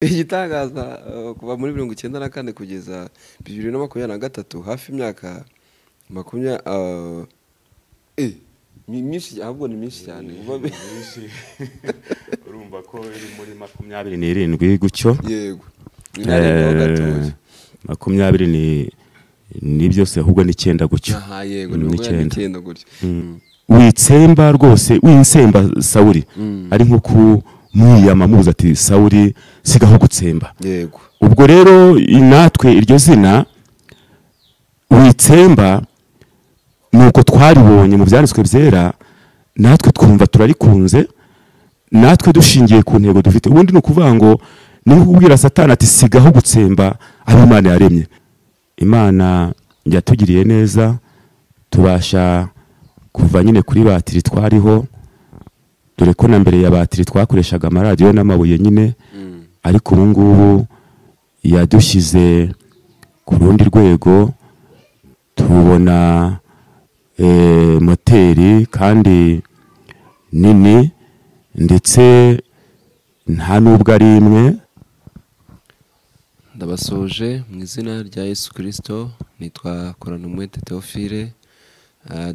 Igitangaza kuva muri 94 kugeza 2023, hafi imyaka makumyabiri, myinshi, ahubwo ni myinshi cyane. Urumva ko iri muri 27 gutyo. Yego, inarengaho gatoya. 20 ni byose, ahubwo 9 gutyo. Aha, yego, ni 29 gutyo. Witsemba rwose, winsemba Sawuli, ari nko kumwiyama mubuza ati Sawuli sigaho gutsemba. Yego. Ubwo rero natwe iryo zina witsemba nuko twaribonye mu byanditswe byera, natwe twumva turarikunze, natwe dushingiye ku ntego dufite. Ubundi ni ukuvuga ngo ni nko kubwira Satani ati sigaho gutsemba abo Imana yaremye. Imana yatugiriye neza, tubasha kuva nyine kuri batiri twariho, dore ko na mbere ya batiri twakoreshaga amaradiyo n'amabuye nyine, ariko ubu ngubu yadushyize ku rundi rwego, tubona moteri kandi nini, ndetse nta nubwo ari imwe. Ndabasoje mu izina rya Yesu Kristo, nitwa Koranumwete Theophile.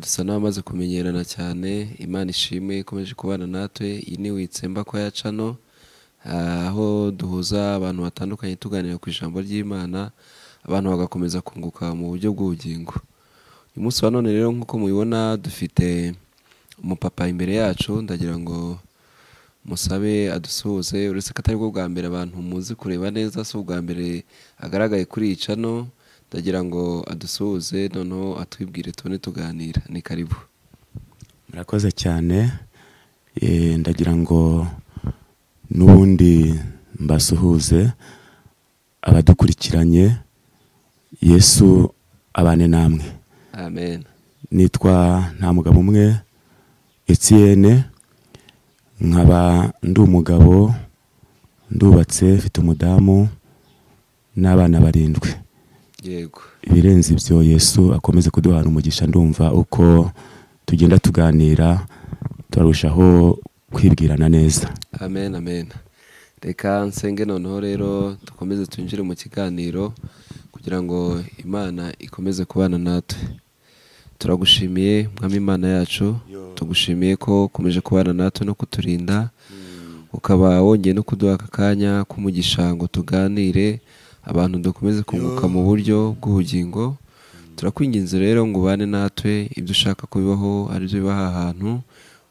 Dusa n'abamaze kumenyerana cyane, Imana ishimwe ikomeje kubana natwe. Iyi ni Witsemba kwa Yacano, aho duhuza abantu batandukanye tuganira ku ijambo ry'Imana, abantu bagakomeza kunguka mu buryo bw'ubugingo. Uyu munsi wa none rero nk'uko mubibona dufite umupapa imbere yacu, ndagira ngo musabe adusuhuze, uretse ko atari bwo bwa mbere abantu muzi kureba neza, si ubwa mbere agaragaye kuri iyi cano, ndagira ngo adusuhuze noneho atwibwire tubone tuganira. Ni karibu. Murakoze cyane. Ndagira ngo n'ubundi mbasuhuze abadukurikiranye, Yesu abane namwe. Amen. Nitwa Ntamugabumwe Etienne, nkaba ndi umugabo, ndubatse, mfite umudamu n'abana 7. Yego. Ibirenze ibyo Yesu akomeze kuduhana umugisha. Ndumva uko tugenda tuganira turarushaho kwibwirana neza. Amen, amen. Reka nsenge noneho rero dukomeze twinjire mu kiganiro kugira ngo Imana ikomeze kubana natwe. Turagushimiye Mwami Imana yacu, tugushimiye ko ukomeje kubana natwe no kuturinda, ukaba wongeye no kuduha aka kanya k'umugisha ngo tuganire, abantu dukomeze kunguka mu buryo bw'ubugingo. Turakwinginze rero ngo ubane natwe, ibyo ushaka kubibaho ari byo bibaha ahantu,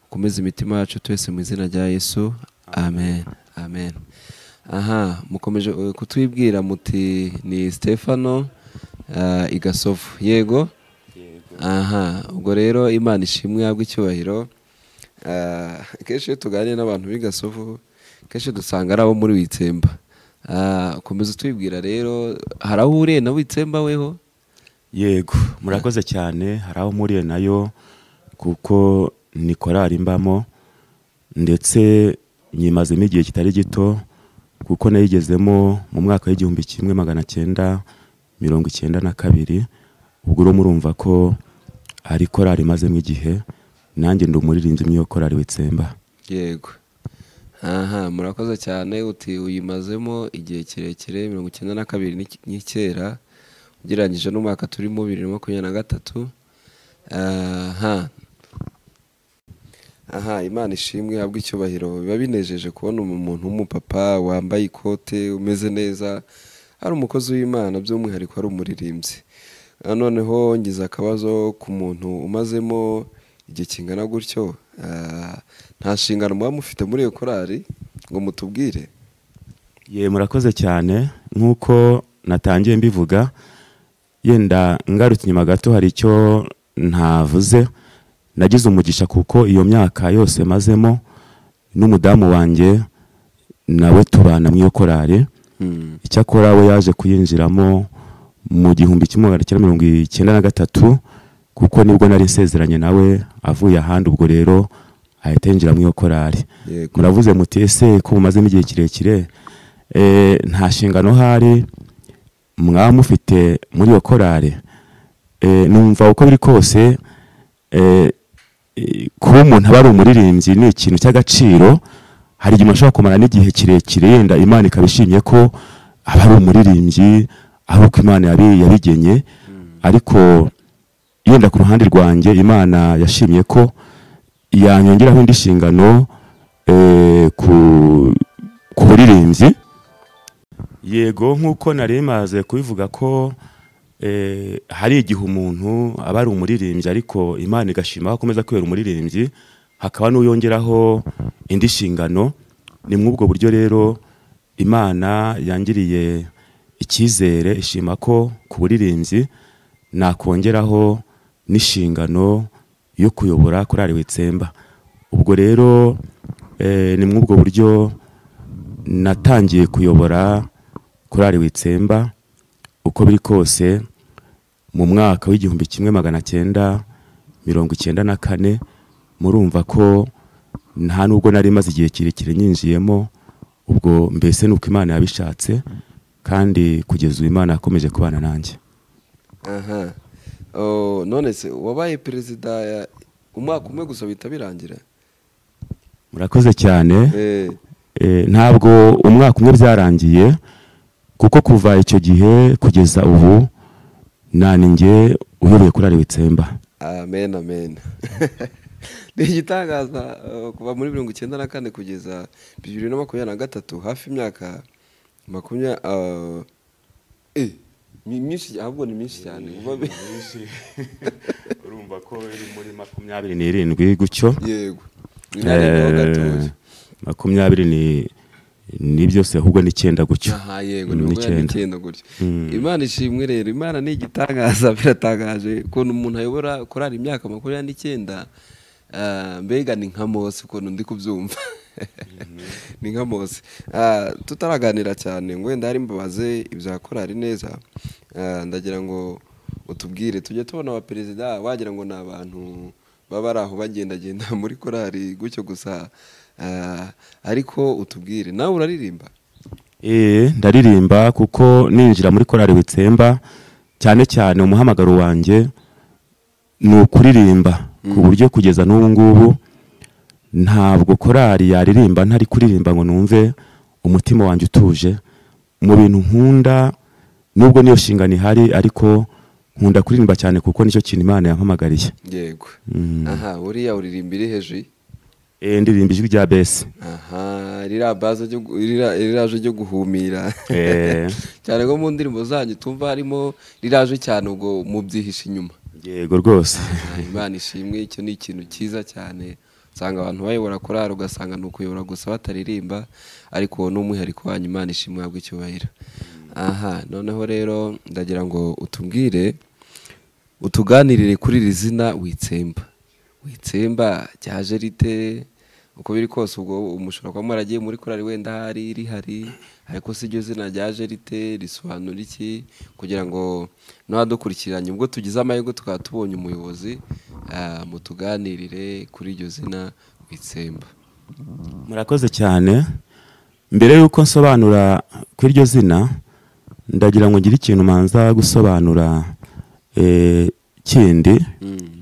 ukomeze imitima yacu twese mu izina rya Yesu. Amen, amen. Aha, mukomeje kutwibwira muti ni Stefano Igasovu. Yego. Aha, ubwo rero Imana ishimwe yabwe icyubahiro. Kenshi iyo tuganira n'abantu b'Igasovu, kenshi dusanga ari abo muri Witsemba. Komeza utwibwira rero, hari aho uhuriye na Witsemba weho? Yego, murakoze cyane. Hari aho mpuriye nayo kuko ni korali mbamo, ndetse nyimazemo igihe kitari gito, kuko nayigezemo mu mwaka w'1992. Ubwo rero murumva ko ari korali imazemo igihe, nanjye ndi umuririmbyi muri iyo korali Witsemba. Yego. Aha, murakoze cyane. Uti uyimazemo igihe kirekire, 92 ni kera ugereranyije n'umwaka turimo 2023. Aha. Aha, Imana ishimwe habwe icyubahiro. Biba binejeje kubona umuntu w'umupapa wambaye ikote umeze neza, ari umukozi w'Imana, by'umwihariko ari umuririmbyi. Noneho ngize akabazo ku muntu umazemo igihe kingana gutyo, nta nshingano muba mufite muri iyo korali ngo mutubwire? Ye, murakoze cyane. Nk'uko natangiye mbivuga, yenda ngarutse inyuma gato hari icyo ntavuze. Nagize umugisha kuko iyo myaka yose mazemo n'umudamu wanjye nawe tubana muri iyo korali. Icyakora we yaje kuyinjiramo mu 1993, kuko nibwo nari nsezeranye nawe avuye ahandi, ubwo rero ahita yinjira muri iyo korali. Muravuze muti ese ko mumazemo igihe kirekire, nta nshingano hari mwaba mufite muri iyo korali? Numva uko biri kose, kuba umuntu aba ari umuririmbyi ni ikintu cy'agaciro. Hari igihe umuntu ashobora kumara n'igihe kirekire yenda Imana ikabishimye ko aba ari umuririmbyi, ari uko Imana yabigenye, ariko yenda ku ruhande rwanjye Imana yashimye ko yanyongeraho indi nshingano ku buririmbyi. Yego, nk'uko nari maze kubivuga ko hari igihe umuntu aba ari umuririmbyi ariko Imana igashima ko akomeza kwera umuririmbyi, hakaba n'uyongeraho indi nshingano. Ni muri ubwo buryo rero Imana yangiriye icyizere ishima ko ku buririmbyi nakongeraho n'inshingano yo kuyobora korali Witsemba. Ubwo rero ni muri ubwo buryo natangiye kuyobora korali Witsemba. Uko biri kose mu mwaka w'1994, murumva ko nta nubwo nari maze igihe kirekire nyinjiyemo. Ubwo mbese nuko Imana yabishatse, kandi kugeza ubu Imana yakomeje kubana nanjye. Aha. None se wabaye perezida umwaka umwe gusa bita birangira? Murakoze cyane. Ntabwo umwaka umwe byarangiye, kuko kuva icyo gihe kugeza ubu naninjye uyoboye korali Witsemba. Amen, amen. Ni igitangaza kuva muri 94 kugeza 2023, hafi imyaka myinshi, ahubwo ni myinshi cyane. Urumva ko iri muri 27 gutyo. Yego. 20 ni byose, ahubwo ni 9 gutyo. Aha, yego, ni 9 gutyo. Imana ishimwe rero, Imana ni igitangaza, biratangaje ukuntu umuntu ayobora korali imyaka 29. Mbega ni nka Mose ukuntu ndi kubyumva. Ni nka Mose. Tutaraganira cyane ngo wenda hari mbabaze ibya korali neza, ndagira ngo utubwire. Tujye tubona aba perezida wagira ngo ni abantu baba ari aho bagendagenda muri korali gutyo gusa, ariko utubwire, nawe uraririmba? Ndaririmba, kuko ninjira muri korali Witsemba cyane cyane umuhamagaro wanjye ni ukuririmba, ku buryo kugeza n'ubu ngubu ntabwo korali yaririmba ntari kuririmba ngo numve umutima wanjye utuje. Mu bintu nkunda, nubwo niyo nshingano ihari, ariko nkunda kuririmba cyane kuko nicyo kintu Imana yampamagariye. Yego. Aha, uriya uririmba iri hejuru? Ndirimba ijwi rya besi. Aha, rira bazo riraje ryo guhumira. Cyane ko mu ndirimbo zanyu tumva harimo riraje cyane, ubwo mubyihisha inyuma. Yego rwose. Imana ishimwe, icyo ni ikintu cyiza cyane. Usanga abantu bayobora korali ugasanga ni ukuyobora gusa bataririmba, ariko n'umwihariko wanyu Imana ishimwe yabwo icyubahiro. Aha, noneho rero ndagira ngo utubwire, utuganirire kuri iri zina Witsemba. Witsemba ryaje rite? Uko biri kose ubwo umushobora kuba mwaragiye muri korali wenda hari rihari, ariko si iryo zina ryaje rite, risobanura iki, kugira ngo n'abadukurikiranye ubwo tugize amahirwe tukaba tubonye umuyobozi, mutuganirire kuri iryo zina Witsemba. Murakoze cyane. Mbere yuko nsobanura kuri iryo zina, ndagira ngo ngire ikintu manza gusobanura kindi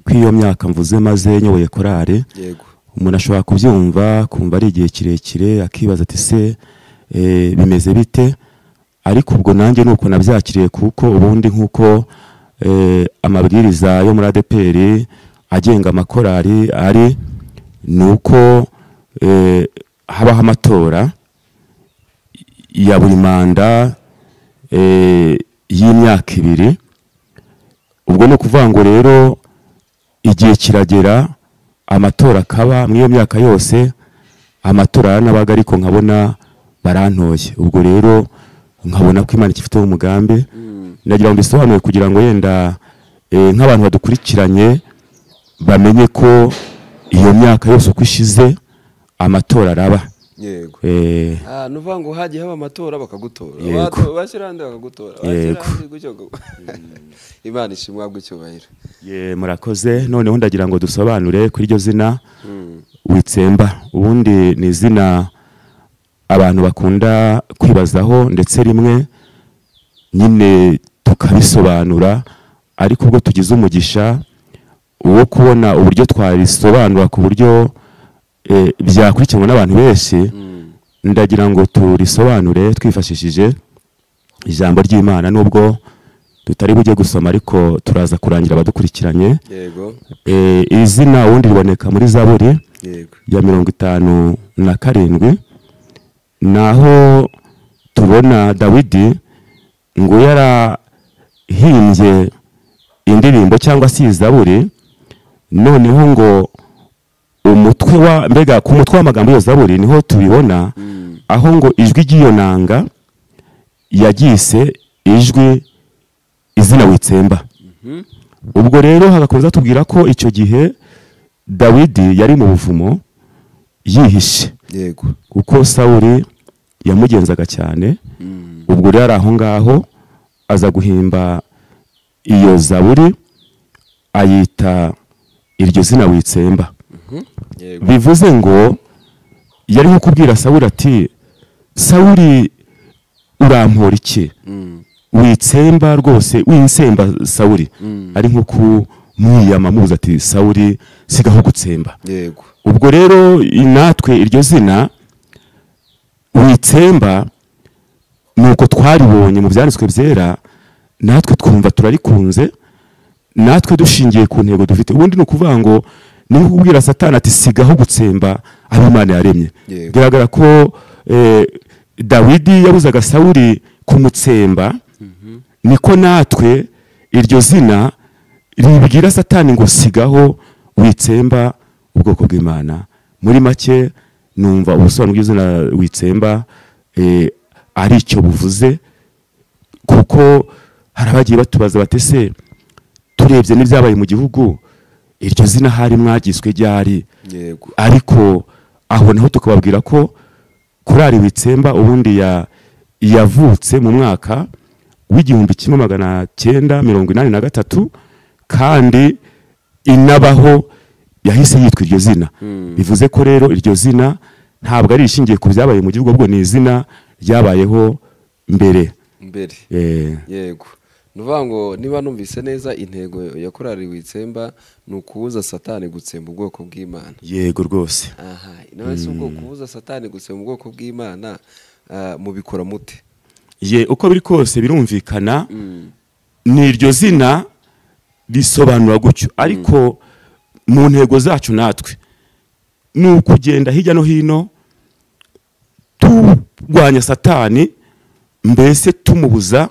kw'iyo myaka mvuze maze nyoboye korali. Yego. Umuntu ashobora kubyumva kumva ari igihe kirekire, akibaza ati se bimeze bite? Ariko ubwo nanjye nuko nabyakiriye, kuko ubundi nkuko amabwiriza yo muri ADEPR agenga amakorali ari nuko habaho amatora ya buri manda y'imyaka 2. Ubwo no kuvuga ngo rero igihe kiragera amatora akaba muri iyo myaka yose, amatora yaranabaga ariko nkabona barantoye. Ubwo rero nkabona ko Imana ifite umugambi. Nagira ngo mbisobanure kugira ngo yenda nk'abantu badukurikiranye bamenye ko iyo myaka yose uko ishize amatora araba. Yego. Nuvuga ngo hagiye haba amatora bakagutora, bashyira bakagutora, Imana ishimwe habwe icyubahiro. Murakoze. Noneho ndagira ngo dusobanure kuri iryo zina Witsemba. Ubundi ni izina abantu bakunda kwibazaho, ndetse rimwe nyine tukabisobanura, ariko ubwo tugize umugisha wo kubona uburyo twarisobanura ku buryo byakurikiranwa n'abantu benshi, Ndagira ngo turisobanure twifashishije ijambo ry'Imana, nubwo tutari bujye gusoma ariko turaza kurangira abadukurikiranye. Yego. Izina ubundi riboneka muri Zaburi Yego. ya 57, naho tubona Dawidi ngo yarahimbye indirimbo cyangwa se Zaburi, noneho ngo umutwe wa mbega ku mutwe w'amagambo ya Zaburi niho tubibona, aho ngo ijwi ry'iyo nanga yagise ijwi izina witsemba. Ubwo rero hagakomeza tubwira ko icyo gihe Dawidi yari mu buvumo yihishe. Yego. Kuko Sawuli yamugenzaga cyane. Ubwo rero aho ngaho aza guhimba iyo Zaburi ayita iryo zina witsemba. Yego. Bivuze ngo yari nko kubwira Sawuli ati Sawuli urampora iki? Witsemba rwose, winsemba Sawuli. Ari nko kumwiyama muza ati Sawuli sigaho gutsemba. Yego. Ubwo rero natwe iryo zina witsemba nuko twaribonye mu byanditswe byera, natwe twumva turarikunze, natwe dushingiye ku ntego dufite. Ubundi ni ukuvuga ngo ni kubwira Satani ati sigaho gutsemba abo Imana yaremye. Bigaragara ko Dawidi yabuzaga Sawuli kumutsemba, niko natwe iryo zina ribwira Satani ngo sigaho witsemba ubwoko bw'Imana. Muri make numva ubusobanuro bw'izina witsemba ari icyo buvuze, kuko hari abagiye batubaza bati se turebye n'ibyabaye mu gihugu iryo zina hari mwagiswe ryari? Yego. Ariko aho naho tukababwira ko korali witsemba ubundi yavutse mu mwaka w'1983, kandi inabaho yahise yitwa iryo zina. Bivuze ko rero iryo zina ntabwo ari ishingiye ku byabaye mu gihugu, ahubwo ni izina ryabayeho mbere. Yego. Nuvuga ngo niba numvise neza intego ya korali witsemba ni ukubuza Satani gutsemba ubwoko bw'Imana. Yego rwose. Aha, nawe se ubwo kubuza Satani gutsemba ubwoko bw'Imana mubikora mute? Ye, uko biri kose birumvikana, ni iryo zina risobanura gutyo, ariko mu ntego zacu natwe ni ukugenda hirya no hino turwanya Satani, mbese tumubuza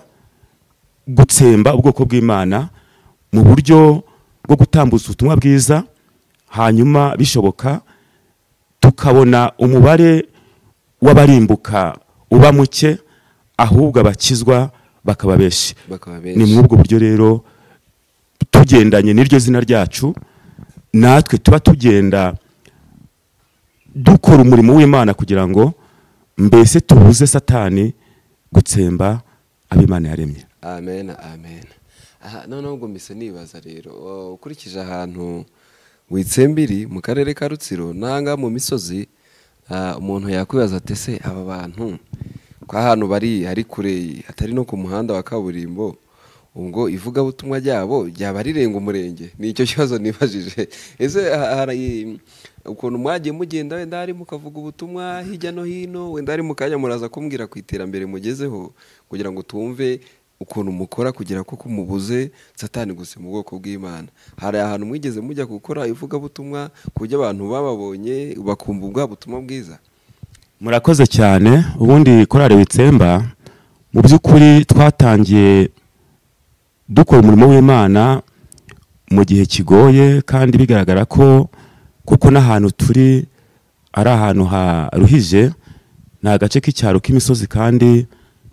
gutsemba ubwoko bw'Imana mu buryo bwo gutambutsa ubutumwa bwiza, hanyuma bishoboka tukabona umubare w'abarimbuka uba muke, ahubwo abakizwa bakaba benshi. Ni muri ubwo buryo rero tugendanye n'iryo zina ryacu, natwe tuba tugenda dukora umurimo w'Imana kugira ngo mbese tubuze Satani gutsemba ab'Imana yaremye. Amen, amen. Aha noneho ubwo mise nibaza rero, ukurikije ahantu witsembiri mu karere ka Rutsiro nanga mu misozi, umuntu yakwibaza ati se aba bantu kwa hantu bari hari kure atari no ku muhanda wa kaburimbo, ubwo ivugabutumwa ryabo ryaba rirenga umurenge? Ni icyo kibazo nibajije. Ese hari ukuntu mwagiye mugenda wenda hari mukavuga ubutumwa hirya no hino, wenda hari mukanya muraza kumbwira ku iterambere mugezeho kugira ngo tumve ukuntu mukora kugira ko kumubuze Satani gusa mu bwoko bw'Imana. Hari ahantu mwigeze mujya gukora ivugabutumwa kujya abantu bababonye bakumva ubwa butumwa bwiza? Murakoze cyane. Ubundi korali witsemba mu by'ukuri twatangiye dukora umurimo w'Imana mu gihe kigoye, kandi bigaragara ko kuko n'ahantu turi ari ahantu haruhije, ni agace k'icyaro k'imisozi kandi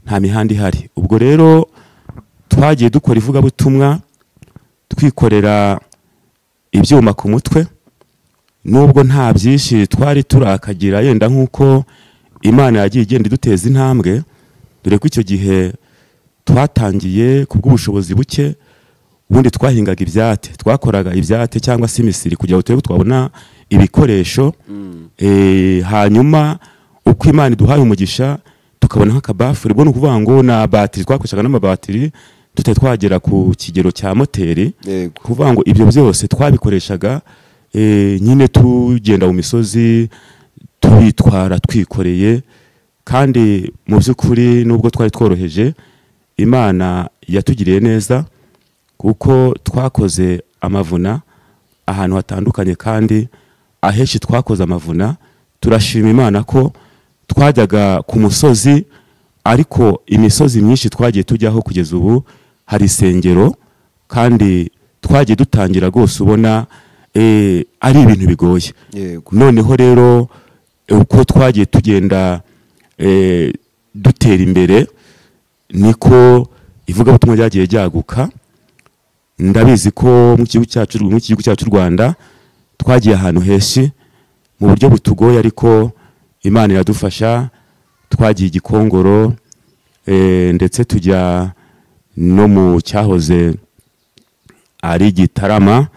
nta mihanda ihari. Ubwo rero twagiye dukora ivugabutumwa twikorera ibyuma ku mutwe, nubwo nta byinshi twari turakagira yenda nkuko Imana yagiye igenda iduteza intambwe, dore ko icyo gihe twatangiye kubw'ubushobozi buke. Ubundi twahingaga ibyate, twakoraga ibyate cyangwa se imisiri kugira ngo turebe twabona ibikoresho. Hanyuma uko Imana iduhaye umugisha tukabona nk'akabafuri, ubwo ni ukuvuga ngo na batiri twakoreshaga n'amabatiri tutari twagera ku kigero cya moteri. Kuvuga ngo ibyo byose twabikoreshaga nyine tugenda mu misozi tubitwara twikoreye, Kandi mu by'ukuri nubwo twari tworoheje, Imana yatugiriye neza kuko twakoze amavuna ahantu hatandukanye, kandi ahenshi twakoze amavuna. Turashima Imana ko twajyaga ku musozi, ariko imisozi myinshi twagiye tujyaho kugeza ubu hari isengero, kandi twagiye dutangira rwose ubona ari ibintu bigoye. Noneho rero uko twagiye tugenda dutera imbere niko ivugabutumwa ryagiye ryaguka. Ndabizi ko mu gihugu cyacu Rwanda twagiye ahantu henshi mu buryo butugoye, ariko Imana iradufasha. Twagiye Gikongoro, ndetse tujya no mu cyahoze ari Gitarama,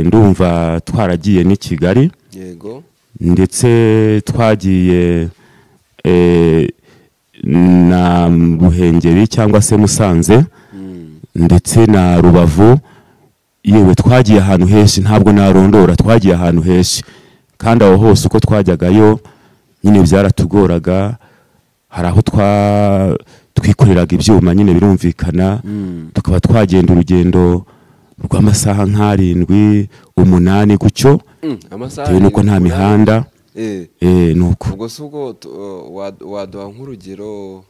ndumva twaragiye ni Kigali. Yego. Ndetse twagiye na Ruhengeri cyangwa se Musanze, ndetse na Rubavu. Yewe twagiye ahantu henshi, ntabwo narondora, twagiye ahantu henshi, kandi aho hose uko twajyagayo nyine byaratugoraga. Hari aho twikoreraga ibyuma nyine birumvikana, tukaba twagenda urugendo rw'amasaha nk'arindwi 8 gutyo, bitewe nuko nta mihanda. Nuko ubwo si ubwo waduha nk'urugero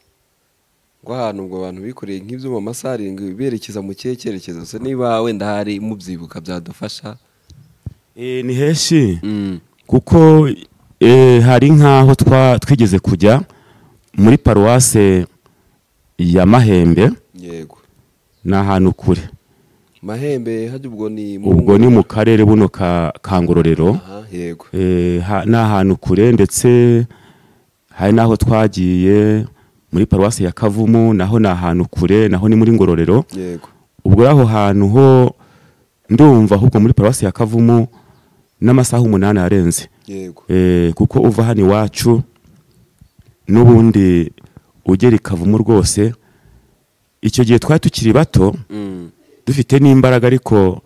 rw'ahantu ubwo abantu bikoreye nk'ibyuma amasaha 7 berekeza mu kihe cyerekezo se, niba wenda hari mubyibuka byadufasha? Ni henshi, kuko hari nk'aho twigeze kujya muri paruwase ya Mahembe. Yego. Ni ahantu kure. Mahembe hajya ubwo ni ubwo ni mu karere buno ka Ngororero. Yego. Ni ahantu kure, ndetse hari naho twagiye muri paruwase ya Kavumu, naho ni ahantu kure, naho ni muri Ngororero. Yego. Ubwo aho hantu ho ndumva ahubwo muri paruwase ya Kavumu n'amasaha 8 arenze. Yego. Kuko uva hano iwacu n'ubundi ugera Kavumu rwose, icyo gihe twari tukiri bato dufite n'imbaraga, ariko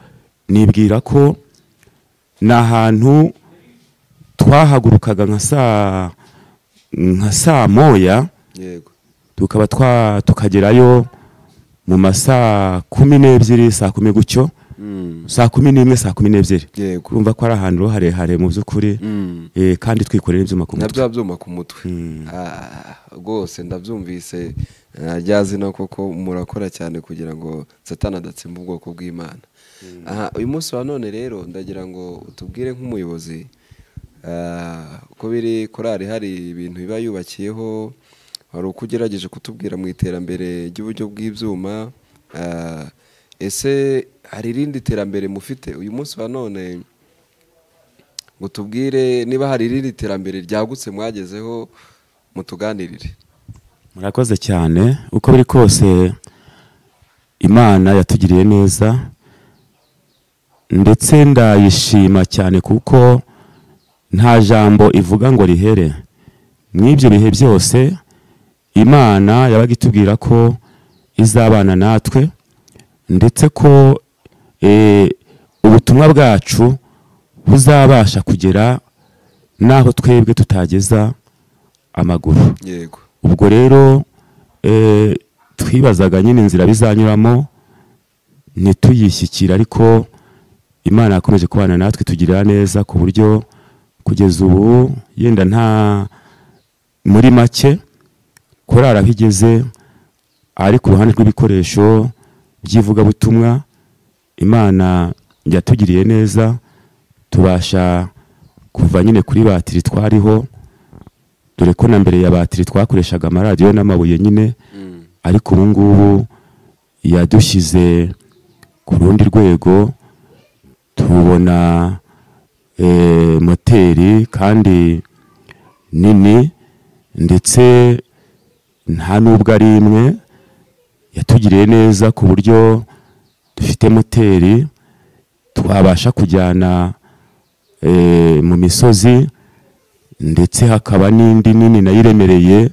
nibwira ko ni ahantu twahagurukaga nka saa 1. Yego. Tukaba tukagerayo mu masaa 12, saa 10 gutyo, saa 11, saa 12. Yego. Urumva ko ari ahantu harehare mu by'ukuri, kandi twikorera ibyuma ku mutwe. Nabyo byuma ku mutwe. Rwose ndabyumvise rya zina koko murakora cyane kugira ngo Satani adatsimba ubwoko bw'Imana. Uyu munsi wa none rero ndagira ngo utubwire nk'umuyobozi, uko biri korali hari ibintu biba yubakiyeho, hari uko ugerageje kutubwira mu iterambere ry'uburyo bw'ibyuma, ese hari irindi terambere mufite uyu munsi wa none ngo tubwire niba hari irindi terambere ryagutse mwagezeho, mutuganirire? Murakoze cyane. Uko biri kose Imana yatugiriye neza, ndetse ndayishima cyane kuko nta jambo ivuga ngo rihere. Mw'ibyo bihe byose Imana yabaga itubwira ko izabana natwe, ndetse ko ubutumwa bwacu buzabasha kugera naho twebwe tutageza amaguru. Yego. Ubwo rero twibazaga nyine inzira bizanyuramo ntituyishyikira, ariko Imana yakomeje kubana natwe tugirira neza ku buryo kugeza ubu yenda nta muri make korali aho igeze, ari ku ruhande rw'ibikoresho by'ivugabutumwa Imana yatugiriye neza, tubasha kuva nyine kuri batiri twariho, dore ko na mbere ya batiri twakoreshaga amaradiyo n'amabuye nyine, ariko ubu ngubu yadushyize ku rundi rwego, tubona moteri kandi nini, ndetse nta nubwo ari imwe, yatugiriye neza ku buryo dufite moteri twabasha kujyana mu misozi, ndetse hakaba n'indi nini nayo iremereye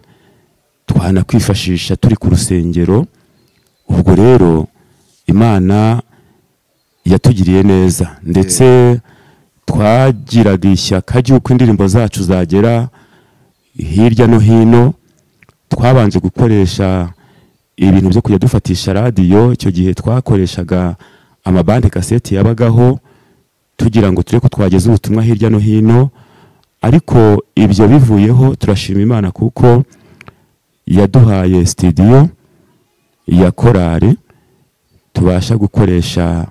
twanakwifashisha turi ku rusengero. Ubwo rero Imana yatugiriye neza, ndetse twagiraga ishyaka ry'uko indirimbo zacu zagera hirya no hino. Twabanje gukoresha ibintu byo kujya dufatisha radiyo, icyo gihe twakoreshaga amabande kaseti yabagaho tugira ngo turebe ko twageza ubutumwa hirya no hino, ariko ibyo bivuyeho turashima Imana kuko yaduhaye studio ya korali tubasha gukoresha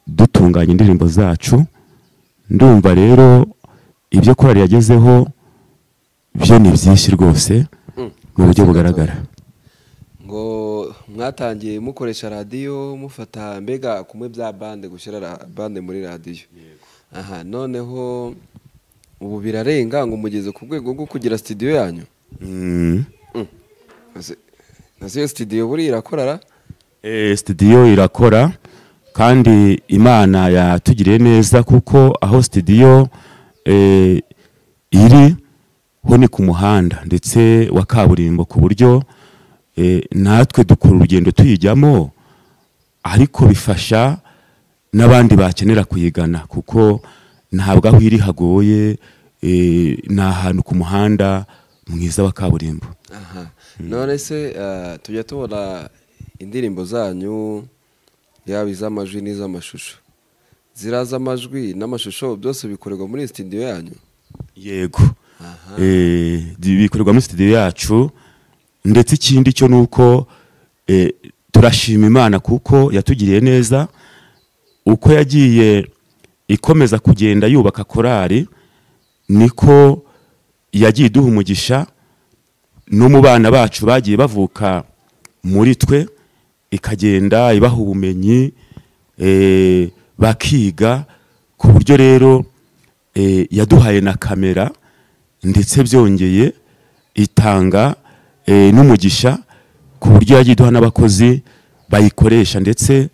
dutunganya indirimbo zacu. Ndumva rero ibyo korali yagezeho byo ni byinshi rwose mu buryo bugaragara. Ngo mwatangiye mukoresha radiyo mufata mbega kumwe bya bande, gushyira bande muri radiyo. Aha noneho ubu birarenga ngo mugeze ku rwego rwo kugira studio yanyu. Nasiyo studio buri irakorara? Studio irakora kandi Imana yatugiriye neza kuko aho studio iri ho ni ku muhanda ndetse wa kaburimbo, ku buryo natwe dukora urugendo tuyijyamo, ariko bifasha n'abandi bakenera kuyigana kuko ntabwo aho iri hagoye, ni ahantu ku muhanda mwiza wa kaburimbo. Aha none se tujya tubona indirimbo zanyu yaba iz'amajwi n'iz'amashusho, ziraza amajwi n'amashusho byose bikorerwa muri studio yanyu? Yego, bikorerwa muri studio yacu. Ndetse ikindi cyo nuko turashima Imana kuko yatugiriye neza, uko yagiye ikomeza kugenda yubaka korali niko yagiye iduha umugisha no mu bana bacu bagiye bavuka muri twe, ikagenda ibaha ubumenyi bakiga, ku buryo rero yaduhaye na kamera, ndetse byongeye itanga n'umugisha ku buryo yagiye iduha n'abakozi bayikoresha, ndetse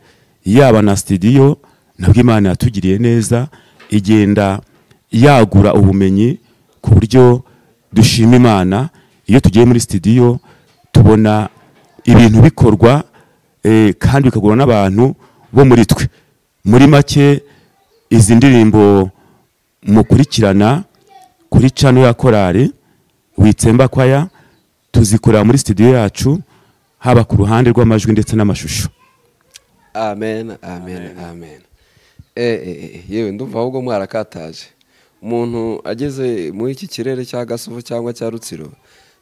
yaba na studio nabwo Imana yatugiriye neza, igenda yagura ubumenyi ku buryo dushima Imana. Iyo tugiye muri studio tubona ibintu bikorwa kandi bikagurwa n'abantu bo muri twe. Muri make izi ndirimbo mukurikirana kuri channel ya korali Witsemba Kwaya tuzikorera muri studio yacu, haba ku ruhande rw'amajwi ndetse n'amashusho. Amen, amen, amen. Yewe ndumva ahubwo mwarakataje. Umuntu ageze muri iki kirere cya Gasovu cyangwa cya Rutsiro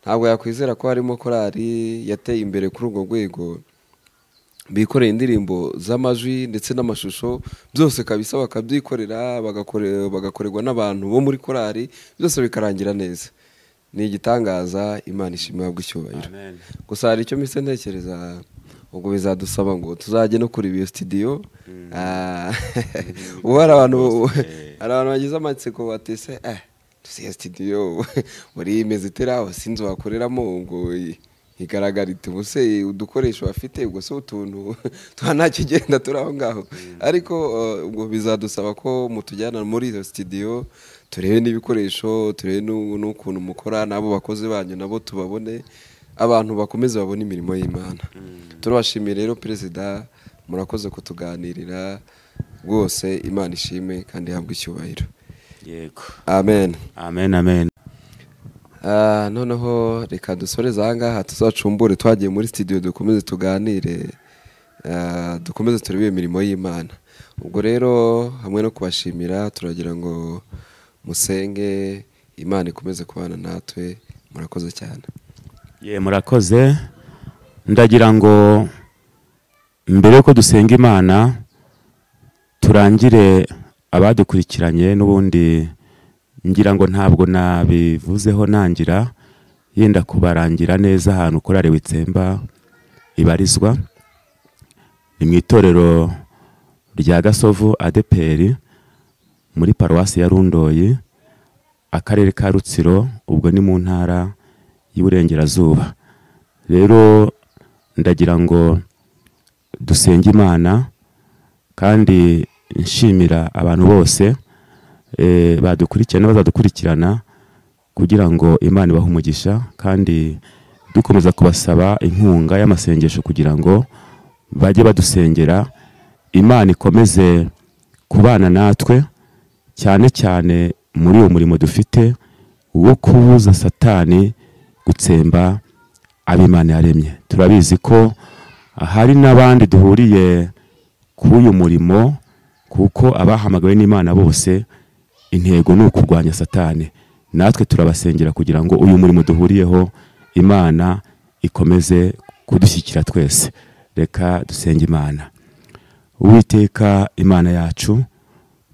ntabwo yakwizera ko harimo korali yateye imbere kuri urwo rwego, bikoreye indirimbo z'amajwi ndetse n'amashusho byose kabisa bakabyikorera, bagakorerwa n'abantu bo muri korali, byose bikarangira neza. Ni igitangaza, Imana ishimwe icyubahiro. Gusa hari icyo mpise ntekereza, ubwo bizadusaba ngo tuzajye no kuri iyo studio. Ubu hari abantu bagize amatsiko batese tusiye studio muri imeze iteraho sinzi wakoreramo ngo igaragara ite, ubuse udukoresho bafite ubwo se utuntu twa nta kigenda turi aho ngaho. Ariko ubwo bizadusaba ko mutujyana muri iyo studio turebe n'ibikoresho, turebe n'ukuntu mukora, n'abo bakozi banyu nabo tubabone, abantu bakomeze babone imirimo y'Imana. Turabashimiye rero Perezida, murakoze kutuganirira rwose, Imana ishime kandi ihabwe icyubahiro. Yego. Amen. Amen, amen. Noneho reka dusoreze aha ngaha, tuzacumbure twagiye muri studio dukomeze tuganire, dukomeze turebe imirimo y'Imana. Ubwo rero hamwe no kubashimira turagira ngo musenge Imana ikomeze kubana natwe. Murakoze cyane. Ye, murakoze. Ndagira ngo mbere yuko dusenga Imana turangire abadukurikiranye, n'ubundi ngira ngo ntabwo nabivuzeho nangira yenda kubarangira neza ahantu korali Witsemba ibarizwa. Ni mu itorero rya Gasovu ADEPR muri paruwasi ya Rundoyi, akarere ka Rutsiro, ubwo ni mu ntara y'Iburengerazuba. Rero ndagira ngo dusenge Imana kandi nshimira abantu bose badukurikirana bazadukurikirana kugira ngo Imana ibahe umugisha, kandi dukomeza kubasaba inkunga y'amasengesho kugira ngo bajye badusengera, Imana ikomeze kubana natwe cyane cyane muri uwo murimo dufite wo kubuza Satani gutsemba ab'Imana yaremye. Turabizi ko hari n'abandi duhuriye k'uyu murimo, kuko abahamagawe n'Imana bose intego ni ukurwanya Satani. Natwe turabasengera kugira ngo uyu murimo duhuriyeho Imana ikomeze kudushyikira twese. Reka dusenge Imana. Uwiteka Imana yacu,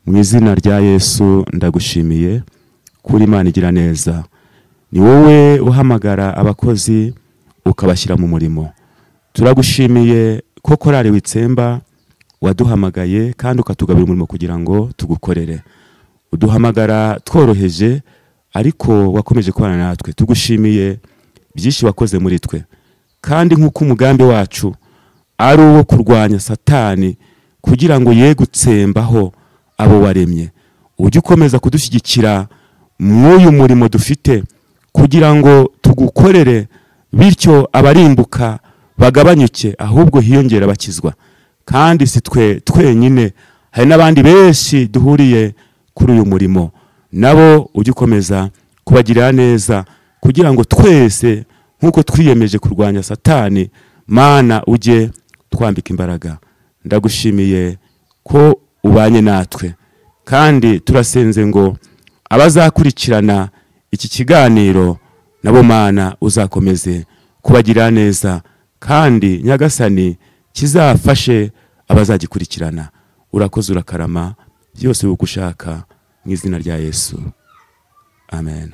mu izina rya Yesu ndagushimiye kuri Imana igira neza. Ni wowe uhamagara abakozi ukabashyira mu murimo. Turagushimiye ko korali Witsemba waduhamagaye kandi ukatugabira umurimo kugira ngo tugukorere. Uduhamagara tworoheje, ariko wakomeje kubana natwe. Tugushimiye byinshi wakoze muri twe, kandi nk'uko umugambi wacu ari uwo kurwanya Satani kugira ngo ye gutsembaho abo waremye, ujye ukomeza kudushyigikira mw'uyu murimo dufite kugira ngo tugukorere, bityo abarimbuka bagabanyuke, ahubwo hiyongera bakizwa. Kandi si twe twenyine, hari n'abandi benshi duhuriye kuri uyu murimo, nabo ujye ukomeza kubagirira neza kugira ngo twese nk'uko twiyemeje kurwanya Satani, Mana ujye twambika imbaraga. Ndagushimiye ko ubanye natwe, kandi turasenze ngo abazakurikirana iki kiganiro nabo Mana uzakomeze kubagirira neza, kandi Nyagasani kizafashe abazagikurikirana. Urakoze, urakarama, byose ugushaka mu izina rya Yesu. Amen.